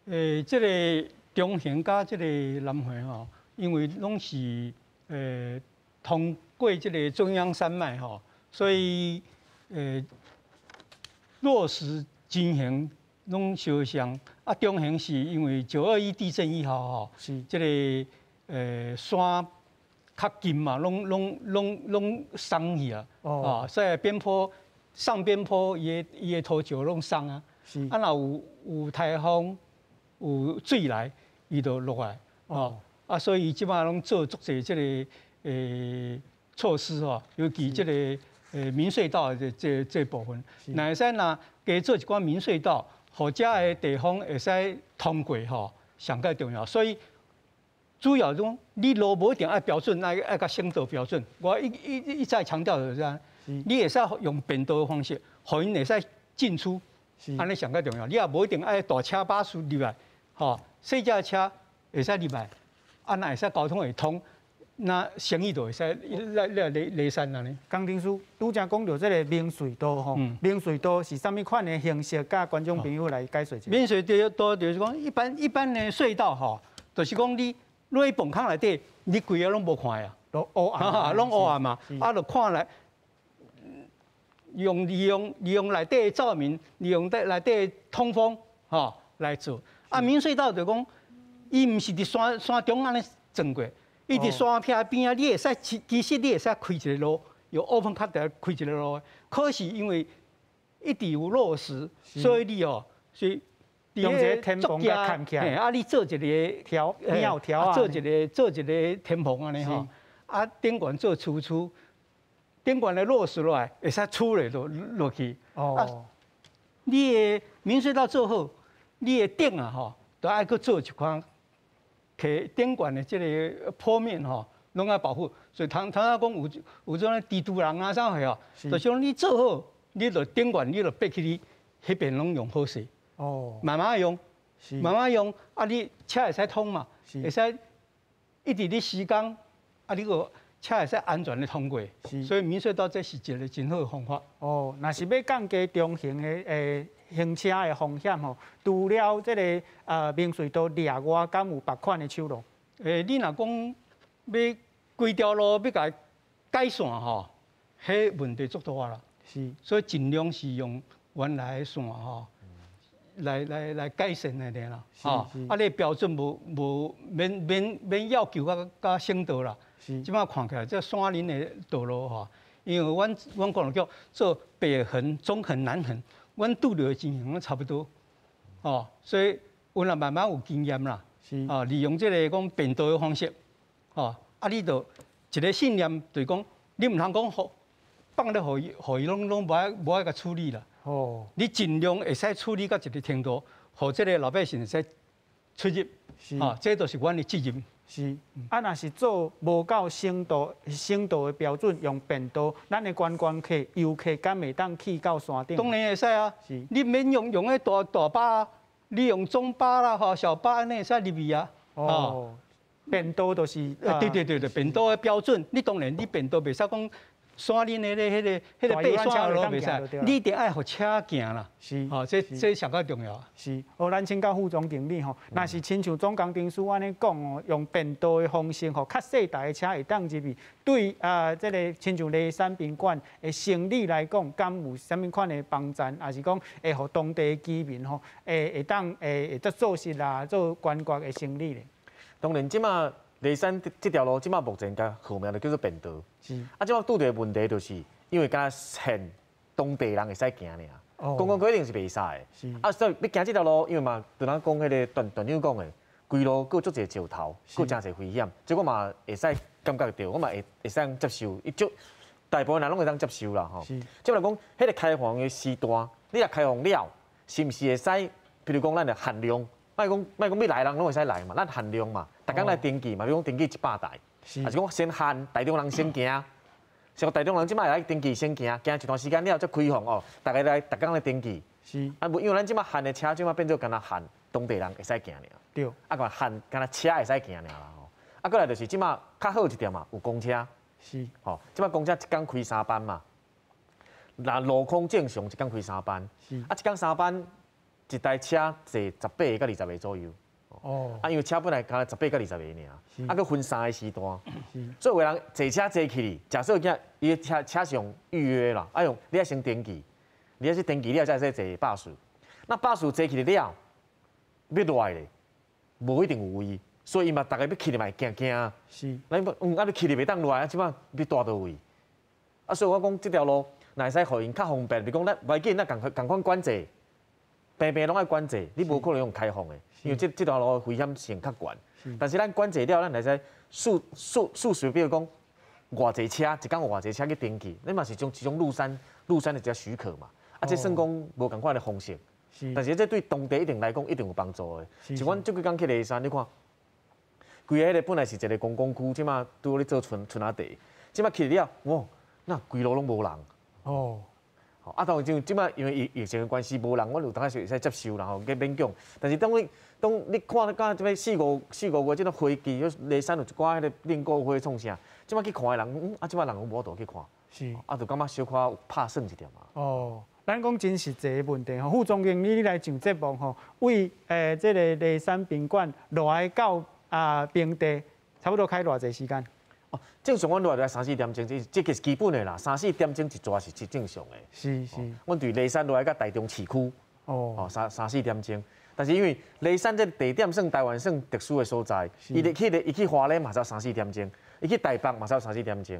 的？這个中橫佮這个南橫吼，因為攏是通過這个中央山脈吼，所以落实情形攏相像，啊，中横是因为9·21地震以后吼，是這個山較近嘛，攏鬆去啊，啊，所以邊坡上邊坡伊的土石攏鬆啊，啊，若有颱風有水來，伊就落來，哦，啊，所以這擺攏做足濟這個措施吼，尤其這個明隧道的這部分，若會使若加做一寡明隧道，予遮的地方會使通過吼，上蓋重要。所以主要講，你路無一定愛標準，愛佮省道標準。我一再強調就是這樣，你會使用便道的方式，予𪜶會使進出，按呢上蓋重要。你也無一定愛大車巴士入來，吼，細隻車會使入來，啊，若會使交通會通。那生意就會使來來來山按呢。工程師拄才講著這个明隧道吼，明隧道是啥物款的形式？佮觀眾朋友來解說一下。明隧道就是講一般的隧道吼，就是講你落去崩坑內底，你規个攏無看啊，攏烏暗，攏烏暗嘛，啊，就看來利用內底的照明，利用內底的通風，吼來做。啊，明隧道就講，伊毋是佇山中按呢鑽過。伊佇山壁邊仔，你會使其實你會使開一個路，用 open cut 來開一個路。可是因為一直有落石，所以你哦，所以用一個天棚來崁起來。啊，你做一個條，條條啊，做一個天棚按呢吼。啊，頂懸做粗粗，頂懸的落石落來，會使出來落去。哦。你的明隧道做好，你的頂啊吼，都愛閣做一款。頂懸的這个坡面吼，攏愛保護。所以常常講有種蜘蛛人啊啥貨哦，就是講你做好，你就頂懸，你就爬起去，彼邊攏用好勢。哦。慢慢用，慢慢用，啊，你車會使通嘛？會使一直咧施工，啊，你閣車會使安全的通過。所以明隧道這是一个真好的方法。哦，若是欲降低中型的行車的風險吼，除了這个明隧道掠外，敢有別款的手路？你若講欲規條路欲共改善吼，彼問題足大啦。是，所以盡量是用原來的線吼，來改善的爾啦。吼，啊，你標準無免要求佮省道啦。是，這擺看起來這山林的道路吼，因為阮公路局做北橫、中橫、南橫。阮拄著的情形攏差不多，哦，所以阮也慢慢有經驗啦，是，啊，利用這个講便道的方式，哦，啊，你就一个信念，就是講你毋通講放咧，予伊攏無愛共處理啦，哦，你盡量會使處理到一个程度，予這个老百姓會使出入，是，啊，這就是阮的責任。是，啊，若是做無夠省道的標準，用便道，咱的觀光客、遊客敢會當去到山頂？當然會使啊，是，你免用彼大巴，你用中巴啦、吼小巴按呢會使入去啊。哦，便道就是，對，便道的標準，你當然你便道袂使講山林的彼个爬山路袂使，你一定愛予車行啦。是，吼，這上較重要。是，好，咱請教副總經理吼，若是親像總工程師按呢講哦，用便道的方式，予較細台的車會當入去，對啊，這个親像梨山賓館的生理來講，敢有啥物款的幫助？抑是講會予當地的居民吼，會當會做實啦，做觀光的生理咧？當然，這馬梨山這條路，這馬目前共號名就叫做便道。是。啊，這馬拄著的問題就是，因為敢若限當地人會使行爾，觀光客一定是袂使的。是。啊，所以欲行這條路，因為嘛，就咱講彼个段段長講的，規路閣足濟石頭，閣誠濟危險，這我嘛會使感覺著，我嘛會使接受，伊足大部分人攏會當接受啦吼。是。這來講，彼个開放的時段，你若開放了，是毋是會使？比如講，咱的限量。莫講，欲來人攏會使來嘛，咱限量嘛，逐工來登記嘛，比如講登記100台，抑是講先限台中人先行，像台中人這擺來登記先行，行一段時間了才開放哦，逐家來逐工來登記。是。啊，無因為咱這擺限的車，這擺變做干焦限當地人會使行爾。對。啊，閣限干焦車會使行爾啦吼。啊，閣來就是這擺較好一點嘛，有公車。是。吼，這擺公車一工開3班嘛，若路況正常，一工開3班。是。啊，一工3班。一台車坐18個到20個左右，哦。啊，因為車本來敢若18到20个爾，啊，閣分三个時段，所以有人坐車坐去，假設囝伊車車是用預約啦，啊用你愛先登記，你愛去登記了才會使坐巴士。那巴士坐去了，欲落來咧，無一定有位，所以伊嘛逐个欲去嘛會驚驚。咱啊，你去袂當落來，啊，這擺欲蹛佗位？啊，所以我講這條路若會使予𪜶較方便，比如講咱無要緊，咱仝仝款管制，平平攏愛管制，你無可能用開放的，因為這條路危險性較懸。但是咱管制了，咱會使數數數數，比如講偌濟車，一工有偌濟車去登記，你嘛是種一種入山的一個許可嘛。啊，這算講無仝款的方式。但是這對當地一定來講一定有幫助的。像阮這幾工去梨山，你看，規个彼個本來是一个觀光區，這馬拄好咧做春春仔地，這馬去了，哇，那規路攏無人。哦。啊，當然這這馬因為疫情的關係無人，阮有當時會使接受啦吼，計勉強。但是當你看敢這欲四五月這个花季，梨山有一寡彼个令鼓花創啥，這馬去看的人，啊，這馬人攏無法度去看。啊，就感覺小可有拍算一點嘛。哦。咱講真實際的問題吼，副總經理你來上節目吼，為這个梨山賓館落來到平地，差不多開偌濟時間？哦，正常阮落來三四點鐘，這這個是基本的啦。三四點鐘一逝是正常的。阮對梨山落來到台中市區，哦，三四點鐘。但是因為梨山這个地點算台灣算特殊的所在，伊去伊去花蓮嘛才三四點鐘，伊去台北嘛才三四點鐘。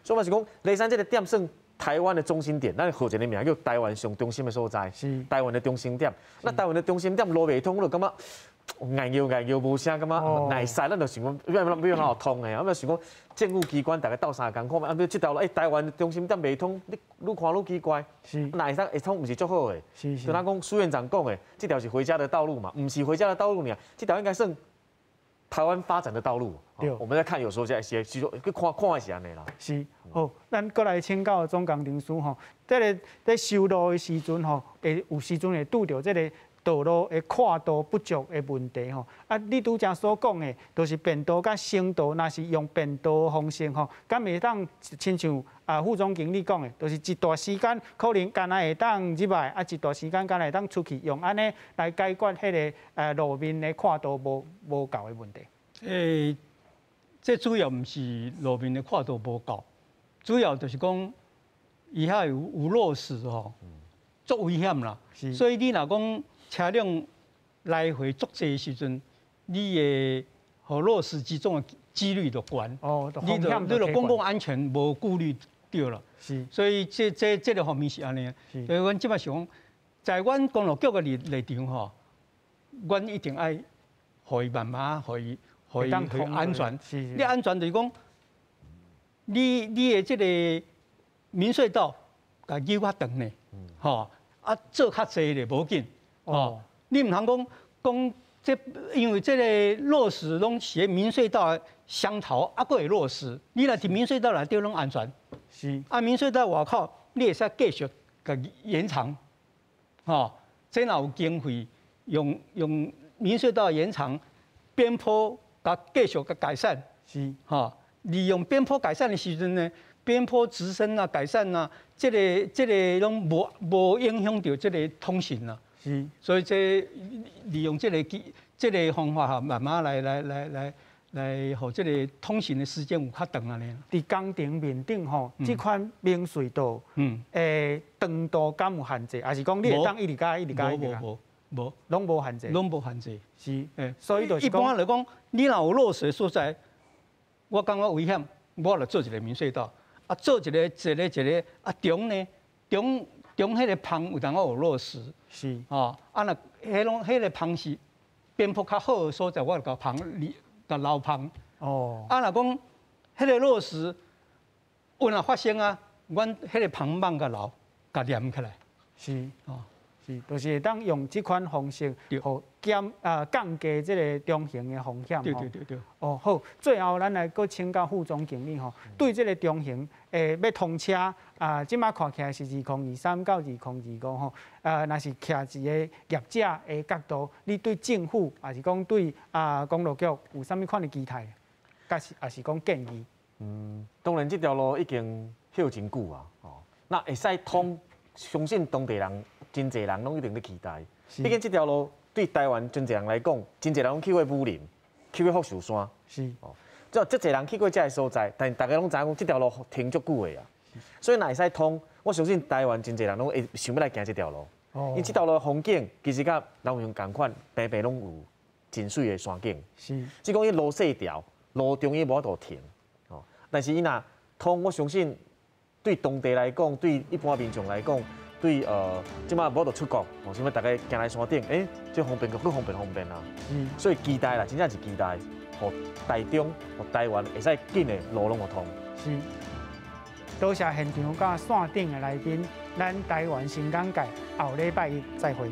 所以嘛是講梨山這個點算台灣的中心點，咱號一個名叫台灣上中心的所在，台灣的中心點。那台灣的中心點路袂通，我就感覺硬搖硬搖無聲，感覺難使。咱就想講，欲欲欲哪有通的啊？啊，想講政府機關逐家鬥相共看，啊，這條路，台灣的中心點袂通，你愈看愈奇怪。哪會使會通，毋是足好的。就若講蘇院長講的，這條是回家的道路嘛？毋是回家的道路爾，這條應該算台灣發展的道路。我們在看，有時候在是是去看看的是按呢啦。是，好，咱閣來請教總工程師吼，這个佇修路的時陣吼，會有時陣會拄著這个道路的闊度不足的問題吼。啊，你拄才所講的，就是便道佮省道，若是用便道的方式吼，敢會當親像副總經理講的，就是一段時間可能敢若會當入來，啊，一段時間敢若會當出去，用按呢來解決彼个路面的闊度無夠的問題。這主要毋是路面的闊度無夠，主要就是講伊遐有落石吼，足危險啦。所以你若講車輛來回足濟的時陣，你會予落石擊中的幾率就懸。你就公共安全無顧慮著啦。所以這個方面是按呢。所以阮這擺是講，在阮公路局的立場吼，阮一定愛予伊慢慢，予伊安全。你安全就是講，你的這個明隧道，共扭較長呢，吼，啊做較濟咧無要緊，吼，你毋通講講這，因為這个落石攏是佇明隧道相頭，啊，閣會落石。你若佇明隧道內底攏安全。啊，明隧道外口你會使繼續共延長，吼，這若有經費，用明隧道延長邊坡，共繼續共改善。吼，利用邊坡改善的時陣呢，邊坡植生啊、改善啊，這个攏無影響著這个通行啊。所以這利用這个方法哈，慢慢來，予這个通行的時間有較長按呢。佇工程面頂吼，這款明隧道，長度敢有限制，還是講你會當一直加、一直加、一直加？無無無，攏無限制。攏無限制。所以就是一般來講，你若有落石所在，我感覺危險，我就做一个明隧道，啊，做一个一个一个，啊中呢，中彼个縫有當有落石。吼，啊若彼攏彼个縫是邊坡較好的所在，我就共縫共留縫。啊，若講彼个落石有若發生啊，阮彼个縫蠓共留，共連起來。是，就是會當用這款方式，予減降低這个中橫的風險。對對對對。哦，好，最後咱來閣請教副總經理吼，對這个中橫欲通車啊，這馬看起來是2023到2025吼，若是徛一个業者的角度，你對政府抑是講對公路局有啥物款的期待，抑是講建議？當然這條路已經歇真久啊，哦，那會使通，相信當地人真濟人攏一定咧期待。畢竟這條路對台灣真濟人來講，真濟人攏去過武林，去過福壽山。哦，這這濟人去過這个所在，但是大家攏知影講，這條路停足久的啊。所以若會使通，我相信台灣真濟人攏會想欲來行這條路。因為這條路的風景其實佮南橫仝款，平平攏有真媠的山景。只講伊路細條，路中伊無法度停。哦，但是伊若通，我相信對當地來講，對一般民眾來講，對這擺無法度出國，哦，啥物大家行來山頂，欸，這方便閣閣方便方便啊。所以期待啦，真正是期待，予台中、予台灣會使緊的路攏予通。是。多謝現場佮線頂的來賓，咱台灣新講界後禮拜一再會。